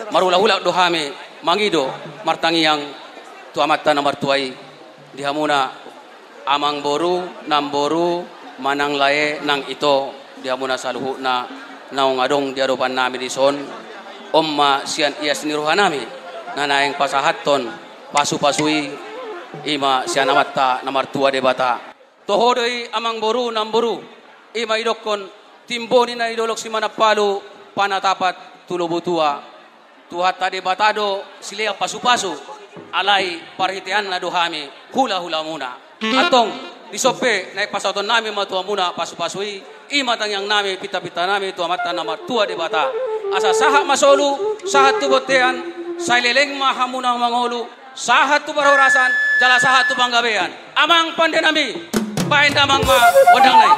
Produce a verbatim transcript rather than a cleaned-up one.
Marhulahula do hami mangido martangiang tu Amanta na martua i di hamuna amangboru, namboru, manang lae nang ito, di hamuna saluhutna naung adong di adopannami dison. On ma sian ias ni rohanami na naeng pasahathon pasupasu i, i ma sian Amanta na martua Debata. Toho do i amangboru, namboru, i ma didokkon timbo ni na di dolok Simanampalu, panatapan tu Lobutua. Tuhanta Debata do silehon pasupasu, alai parhiteanna do hami hulahulamuna. Antong, dison pe naeng pasahatonnami ma tu hamuna pasupasu i, i ma tangiangnami, pintapintanami tu Amanta na martua Debata. Asa sahat ma solu, sahat tu bontean, sai leleng ma hamuna mangolu, sahat tu parhorasan, jala sahat tu panggabean. Amang pandenami, bahen damang ma gondangna i.